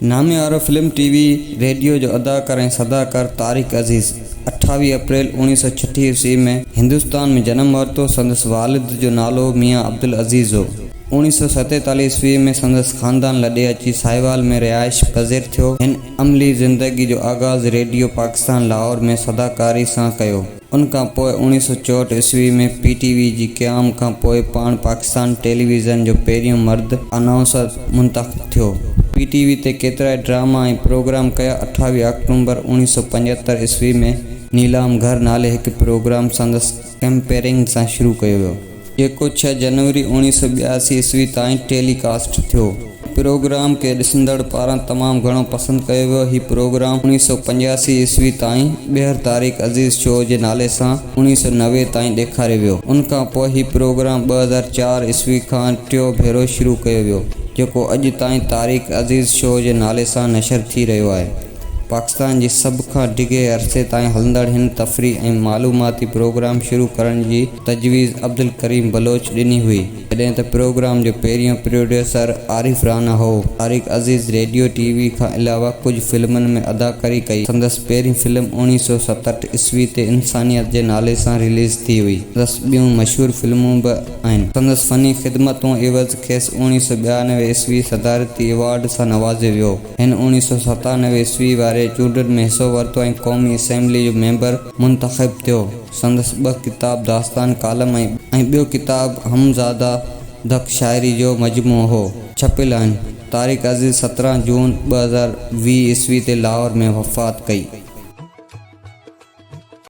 ناميارو فلم، ٽي V, radio جو اداڪار ۽ صداڪار طارق عزيز 28 اپريل 1966 عيسوي ۾ هندستان ۾ جنم ورتو. سندس والد جو نالو ميان عبدالعزيز هو. 1947 عيسوي ۾ سندس خاندان لڏي اچي ساهيوال ۾ رهائش پذير ٿيو. هن عملي زندگي جو آغاز ريڊيو پاڪستان لاهور ۾ صداڪاري سان ڪيو. ان کان پوء 1964 عيسوي ۾ پي ٽي وي جي قيام کان پوء پاڻ پاڪستان ٽيليويزن جو پهريون مرد انائونسر منتخب ٿيو. پي ٽي وي تي ڪيترائي ڊراما ۽ پروگرام ڪيا. 28 آڪٽومبر 1975 عيسوي ۾ نيلام گهر نالي هڪ پروگرام سندس ڪمپيئرنگ سان شروع ڪيو ويو. جيڪو ڇهه جنوري 1982 عيسوي تائين ٽيلي ڪاسٽ ٿيو. پروگرام کي ڏسندڙ پاران تمام گهڻو پسند ڪيو ويو. هي پروگرام 1985 عيسوي تائين ٻيهر طارق عزيز شو جي نالي سان 1990 تائين ڏيکاريو ويو. ان کان پوء هي پروگرام 2004 عيسوي کان ٽيون ڀيرو شروع ڪيو ويو، جيڪو اڄ تائين طارق عزيز شو جي نالي سان نشر ٿي رهيو آهي. پاڪستان جي سڀ کان ڊگهي عرصي تائين هلندڙ هن تفريح ۽ معلوماتي پروگرام شروع ڪرڻ جي تجويز عبدالڪريم بلوچ ڏني هئي، جڏهن ته پروگرام جو پهريون پروڊيوسر عارف رانا هو. طارق عزيز ريڊيو ٽي وي کان علاوه ڪجهه فلمن ۾ اداڪاري ڪئي. سندس پهرين فلم 1967 عيسوي تي انسانيت جي نالي سان رليز ٿي هئي. سندس ٻيون مشهور فلمون به آهن. سندس فني خدمتون عيوض کيس 1992 عيسوي صدارتي ايوارڊ سان نوازيو ويو. هن 1997 عيسوي واري چونڊن ۾ حصو ورتو ۽ قومي اسيمبلي جو ميمبر منتخب ٿيو. سندس ٻه ڪتاب داستان ڪالم ۽ ٻيو ڪتاب همزاده ڌڪ شاعري جو مجموعو هو، ڇپيل آهن. طارق عزيز 17 جون 2020 عيسوي تي لاهور ۾ وفات ڪئي.